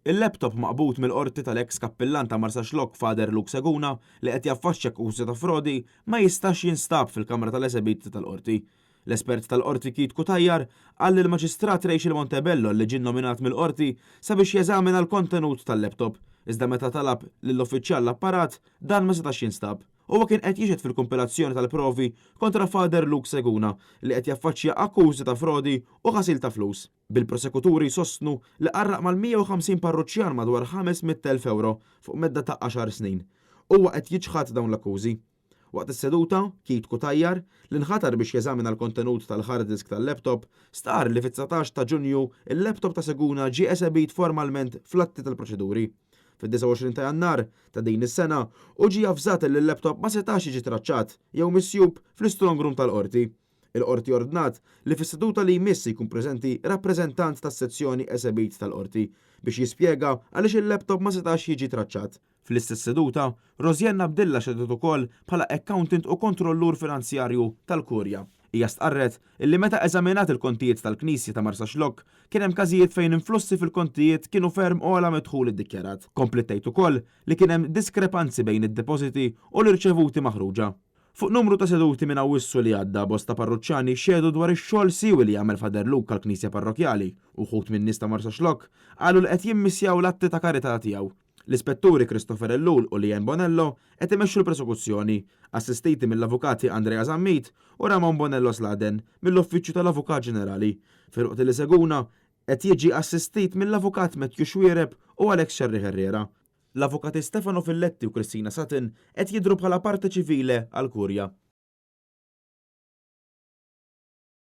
Il-laptop maqbud mill-Qorti tal-eks kappillan ta' Marsaxlokk Father Luke Seguna li qed jaffaċċja akkużi ta' frodi ma jistax jinstab fil-kamra tal-esebiti tal-Qorti. L-espert tal-Qorti Keith Cutajar qal lill-Maġistrat Rachel Montebello li ġie nnominat mill-Qorti sabiex jeżamina l-kontenut tal-laptop, iżda meta talab lill-uffiċjal l-apparat, dan ma setax jinstab. Huwa kien qed jixhed fil-kumpilazzjoni tal-provi kontra Father Luke Seguna li qed jaffaċċja akkużi ta' frodi u ħasil ta' flus. Bil-prosekuturi jsostnu li qarraq mal-150 parruċċjan madwar 500,000 ewro fuq medda ta' għaxar snin. Huwa qed jiċħad dawn l-akkużi. Waqt is-seduta, Keith Cutajar, li nħatar biex jeżamina l-kontenut tal-hard disk tal-laptop, stqarr li fit-19 ta' Ġunju l-laptop ta' Seguna ġie esebit formalment fl-atti tal-proċeduri. Fid-29 ta' Jannar ta' din is-sena, hu ġie avżat li l-laptop ma setax jiġi traċċat jew misjub fl-istrong room tal-Qorti. Il-Qorti ordnat li fis-seduta li jmiss jkun preżenti rappreżentant tas-sezzjoni esebit tal-Qorti biex jispjega għaliex il-laptop ma setax jiġi traċċat. Fl-istess seduta, Rosianne Abdilla xehdet ukoll bħala accountant u kontrollur finanzjarju tal-Kurja. Hija stqarret illi meta eżaminat il-kontijiet tal-Knisja ta' Marsaxlokk kien hemm każijiet fejn influssi fil-kontijiet kienu ferm ogħla mid-dħul iddikjarat. Kompliet tgħid ukoll li kien hemm diskrepanzi bejn id-depożiti u l-irċevuti maħruġa. Fuq numru ta' seduti minn Awwissu li għadda, bosta parruċċani xehdu dwar ix-xogħol siewi li jagħmel Father Luke għall-Knisja Parrokkjali. Uħud min-nies ta' Marsaxlokk qalu li qed jimmissjaw l-atti ta' karità tiegħu. L-Ispetturi Christopher Ellul u Leanne Bonello qed imexxu l-prosekuzzjoni, assistiti mill-Avukati Andrea Zammit u Ramon Bonello Sladen mill-Uffiċċju tal-Avukat Ġenerali, filwaqt li Seguna qed jiġi assistit mill-Avukat Matthew Xuereb u Alex Scerri Herrera. L-Avukati Stefano Filletti u Christina Sutton qed jidhru bħala parte civile għall-Kurja.